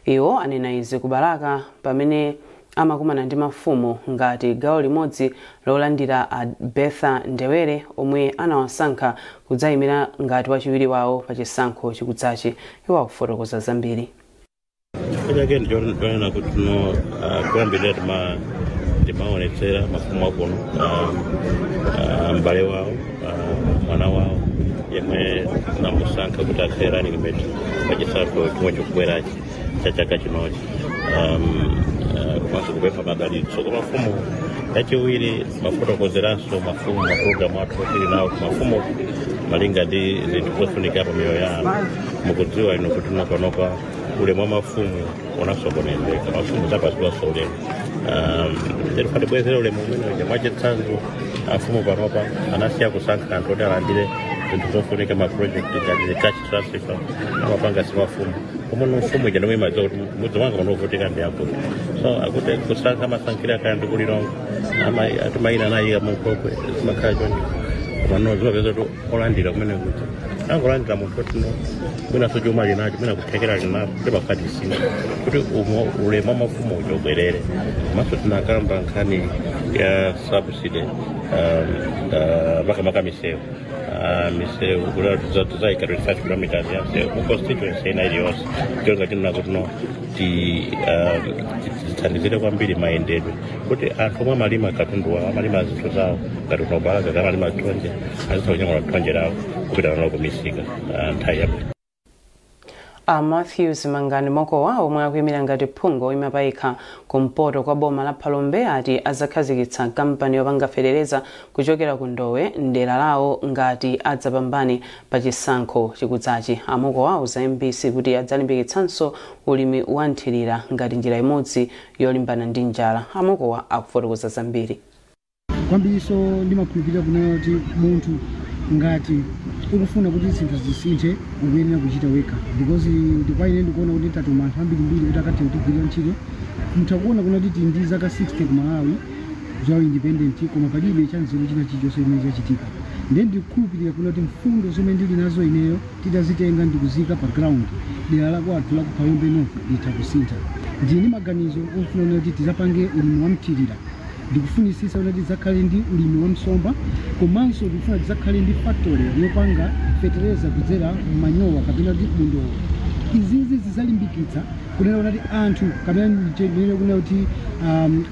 Iwo anena izi ku Balaka pamene amakumana ndi mafumu ngati gawo limodzi lolandira a Betha Ndewere omwe anawasankha kudzayimira ngati wachiwiri wawo pa chisankho chikudzachi. Iwo akufotokoza zambiri. Chake ndichonena kuti no, kuyambirira timaonetsera mafumu akuno m'bale wawo, mwana wawo yemwe namusankha kuti akhale running mate pachisankho chomwe chikubwerachi cha chaka chinochi, komanso kupempha madalitso kwa mafumu. Yachiwiri, mafotokozeranso mafumu mapulogalamu athu tili nawo mafumu malinga ndi zinthu zofunika pa miyoyo ya anthu. Mukudziwa ino kuti panopa ulemu wa mafumu unasokonezeka, mafumu zapatsidwanso ulemu. Tifati bwezera ulemu umene uja. Mwachitsanzo, afumu panopa anasiya kusankha anthu oti alandire zinthu zofunika, ma project ngati cash transfer amapanga si mafumu, koma mfumu ija nomwe imadziwa kuti mudzi mwanga unovutika ndi apo. So akuti kusankha masankhira kaya ndi kulilongo ati mayina anayika munkhokwe, zimakhala choncho, koma no zimapeza kuti olandira kumene kuti angolandira munthu oti no mwinaso chuma ali nacho, mwina kuthekera ali nacho, kuti mafatisina kuti ulemu wa mafumu uja ubwerere. Komanso tinakamba nkhani ya subsidy, makamaka misewu, misewu kuti tizayika 25 kilometers ya msewu mu constituency ina iliyonse, chonga tinena kuti no tithandizire kwambiri mayendedwe kuti anthu omwe amalima katundu wawo, amalima zinthu zawo ngati kuno Balaka amalima thonje, azitha kunyamula thonje lawo kupita nalo kumisika nthawi yabwino. A Matthews Mangani Mokowa omwe akuyimira ngati phungu oyima payekha kumpoto kwa boma la Phalombe ati adzakhazikitsa kampani yopanga fetereza kuchokera ku ndowe mdera lawo ngati adzapambane pa chisankho chikudzachi. A Mokowa auza MBC kuti adzalimbikitsanso ulimi wa nthirira ngati njira imodzi yolimbana ndi njala. A Mokowa akufotokoza zambiri. Kwambiriso ndimakhulupirira kunena kuti munthu ngati ukufuna kuti zinthu zisinthe, ukuyenera kuchita wekha, because ndikwa ine ndikuona kuti ndatuma anthu ambirimbiri kuti akathe kutigwirira ntchito. Mutha kuona kuna kuti tili ndi zaka 60 ku Malawi za independent, koma palibe chanzeru china chilichonse chimene chachitika. Ndiye ndikukhulupirira kuna kuti mfundo zomwe ndili nazo ineyo titazitenga ndikuzika pa ground, dera la kwathu la ku Phalombe North litha kusintha. Ndili ndi maganizo ofuna kuti tizapange ulimi wa mthirira, ndikufunisisa kuti tidzakhale ndi ulimi wa msomba, komanso ndikufuna tidzakhale ndi factory yopanga fetereza kudzera manyowa kapena kuti mundowa. Izizi zidzalimbikitsa kunena kuti anthu kapena ndinene kunena kuti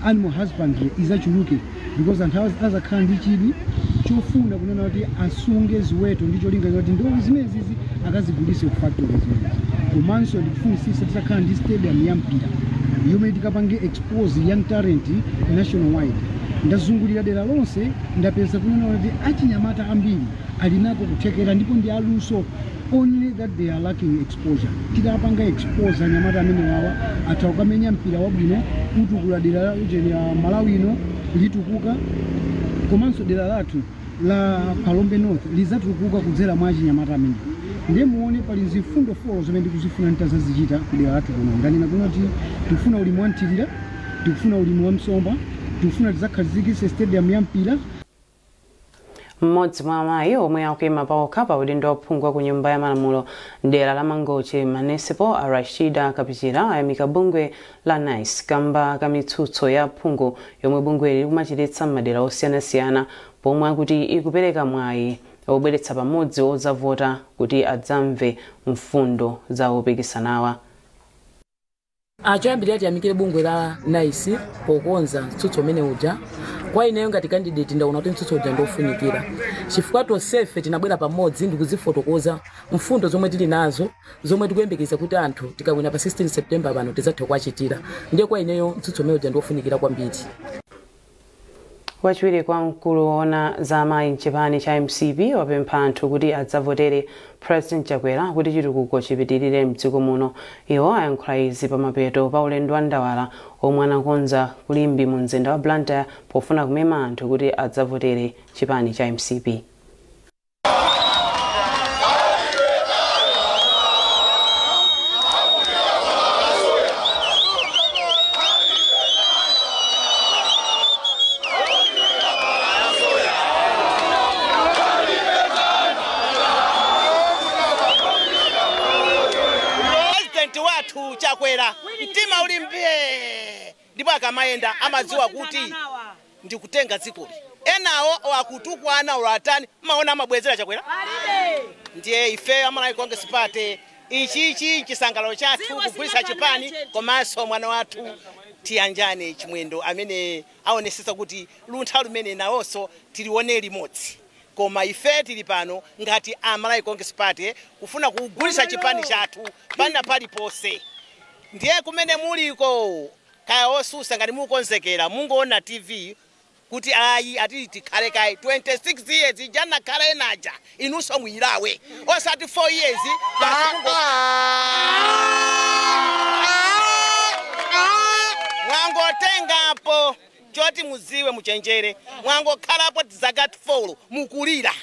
animal husbandry izachuluke, because anthu azakhala ndi chidwi chofuna kunena kuti asunge ziweto ndi cholinga kuti ndowe zimenezizi akazigulise ku factory zimenezi. Komanso ndikufunisisa tidzakhala ndi stadium ya mpira yomwe tikapange expose young talent nationwide. Ndazungulira dera lonse, ndapeza kunena kuti achinyamata ambiri ali nako kuthekera ndipo ndi aluso, only that they are lacking exposure. Tikapanga expose anyamata amene wawa, atha kukamenya mpira wabwino, kutukula dera la ujeni ya Malawi ino litukuka, komanso dera lathu la Phalombe North lidzatukuka kudzera mwa achinyamata amene. Ndiye muone pali zifundo 4 zomwe ndikuzifuna nditazazichita ku dera lathu kuno. Ndanena kuno kuti tikufuna ulimi wa mthirira, tikufuna ulimi wa msomba, tikufuna tidzakhazikitse stadium ya mpira. Mmodzi mwa amayi omwe akuyima pawokha pa udindo wa phungu ku Nyumba ya Malamulo dera la Mangochi Municipal, a Rashida Kapichira, ayamika bungwe la NICE kamba kamitsutso ya phungu yomwe bungweli likumachititsa m'madera osiyanasiyana, pomwe akuti ikupereka mwayi obweretsa pamodzi odzavota kuti adzamve mfundo za opikisanawa. Choyambirira tiyamikire bungwe la NICE pokonza mtsutso umene uja. Kwa ineyo ngati candidate ndaona kuti mtsutso uja ndofunikira, chifukwa tonsefe tinabwera pamodzi ndikuzifotokoza mfundo zomwe tili nazo, zomwe tikuyembekeza kuti anthu tikawina pa 16 September pano tidzathe kuwachitira. Ndiye kwa ineyo mtsutso umene uja ndofunikira kwambiri. Wachiwiri kwa mkulu woona za amayi mchipani cha MCP wapempha anthu kuti adzavotere President Chakwera kuti chitukuko chipitirire mdziko muno. Iwo ayankhula izi pamapeto pa ulendo wa ndawala omwe anakonza kulimbi mu mzinda wa Blantyre pofuna kumema anthu kuti adzavotere chipani cha MCP. President wathu Chakwera. Chakwera mtima uli mbee, ndipo akamayenda amadziwa kuti ndikutenga dzikoli. Enawo akutukwana ulatani maona amabwezera Chakwera. Ndiye ife Amalawi Congress Party ichichi chisangalalo chathu kugulitsa chipani komanso mwana wathu Tiyanjane Chimwendo amene aonesesa kuti luntha lumene nawonso tilione limodzi. Koma ife tili pano ngati Amalawi Congress Party kufuna kugulitsa chipani chathu pana paliponse. Ndiye kumene muliko kaya osusa ngati mukonzekera mungoona TV kuti ayi ati tikhale kayi 26 years ijana khala enaja inunso muyilawe osati 4 years basi mwangotengapo choti muziwe muchenjere mwangokhalapo zaka 4 mukulira.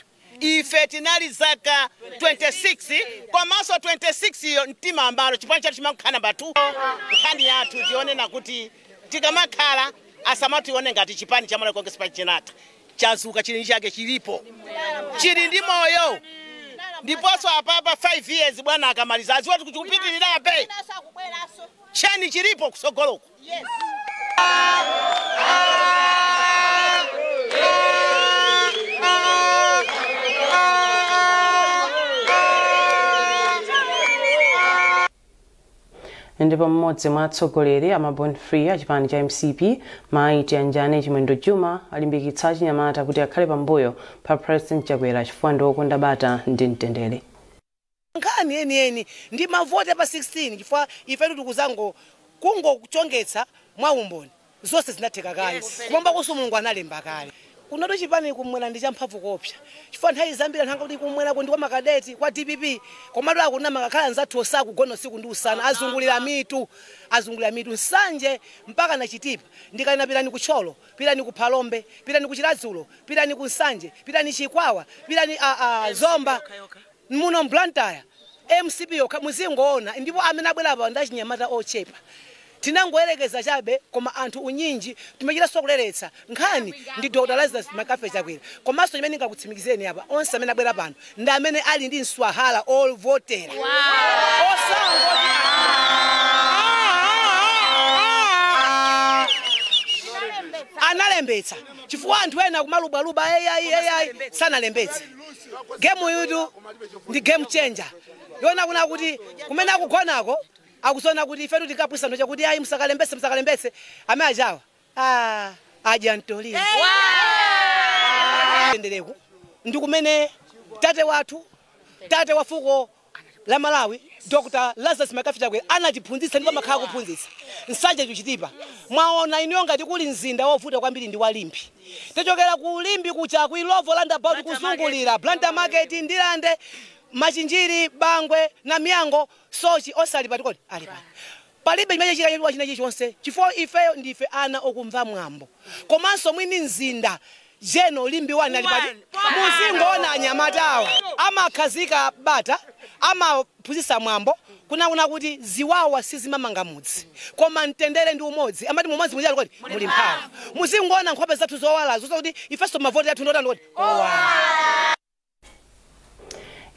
Ife tinali zaka 26 komanso 26 iyo mtima ambalo chipani chathu chimakhala namba 2. Nkhani yathu tionena kuti tikamakhala asamatione ngati chipani cha Malawi Congress Party chinatha chazuka chili chake chilipo chili ndi moyo. Ndiponso apapa 5 years bwana akamaliza aziwa tikupitirirabe cheni chilipo kusogoloko. Ndipo mmodzi mwa atsogoleri a Born Free a chipani cha MCP mayi Tiyanjane Chimwendo Juma alimbikitsa achinyamata kuti akhale pambuyo pa President Chakwera chifukwa ndi wokonda bata ndi mtendere. Nkhani yeniyeni ndi mavoti pa 16 chifukwa ifetu tikuzango kungokuchongetsa mwa umboni zonse zinatheka kale kumamba kuso Mulungu analemba kale. Kunado chipani kumwera ndi champhamvu kopsa chifukwa nthawi zambiri anthu angakuti kumwerako ndi kwa makadeti kwa DPP komatu akuna makakhala anzathu osakugona usiku ndi usana azungulira mitu Nsanje mpaka na Chitipa. Ndikanena pitani ku Tcholo, pitani ku Phalombe, pitani ku Chiladzulo, pitani ku Nsanje, pitani Chikwawa, pitani Zomba muno Blantyre MCP yokha muzingoona. Ndipo amene abwera apa ndi achinyamata ochepa tinangoyerekeza chabe koma anthu unyinji timachita sokuleretsa. Nkhani ndi Dr. Lazarus Makafe Chakwera. Komanso chimene ndingakutsimikizeni apa onse amene abwera pano ndi amene ali ndi mswahala ovotera. Osangoti analembetsa chifukwa anthu ena kumalubwaluba ai sanalembetse. Game yutu ndi game changer yona kuna kuti kumene akugonako akusona kuti ifetu tikapwisa ndo chakuti ayi msakalembetse amene ajawa adya ntoliro. Endereku ndi kumene tate wathu tate wa fuko la Malawi Dr. Lazarus Makafe Chakwera anatiphunzitsa ndipo amakhala kuphunzitsa. Nsanje kuchitipa mwaona inuyo ngati kuli mzinda wovuta kwambiri ndi wa Limbi. Tachokera ku Limbi kucha ku Ilovo roundabout kuzungulira Blantyre Market Ndilande Machinjiri Bangwe na Miyango Sochi osali patikoti ali pano. Palibe chimene chikachitwa china chilichonse chifukwa ifeyo ndife ana okumva mwambo. Komanso mwini mzinda jeno Limbi wani ali pati muzingoona anyamatawa amakhazika bata amaphunzitsa mwambo kuna kuti ziwawa sizimamanga mudzi koma mtendere ndi umodzi amati mumodzi muli ali muli mphamvu. Muzingoona nkhope zathu zowala zokuti ifenso mavoti athu ndotani kuti owala.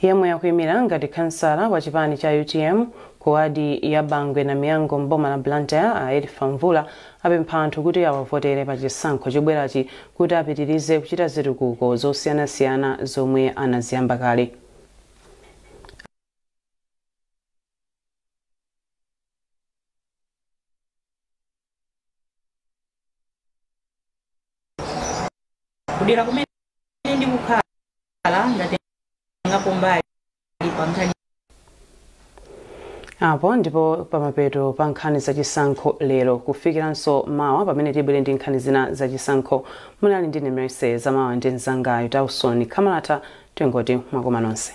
Yemwe yakuyimira ngati kansala wa chipani cha UTM ku wadi ya Bangwe na Miyango mboma la Blantyre a Elifa Mvula apempha anthu kuti awavotere pa chisankho chobwerachi kuti apitirize kuchita zitukuko zosiyanasiyana zomwe anaziyamba kale. Kudera kumene ndikukhala ndatengapo mbali pa nkhani. Apo ndipo pamapeto pa nkhani zachisankho lero kufikiranso mawa pamene tibwere ndi nkhani zina zachisankho. Munali ndine Mercy Zamawa ndi mnzangayo Dawson Kamalata, tingoti mwakoma nonse.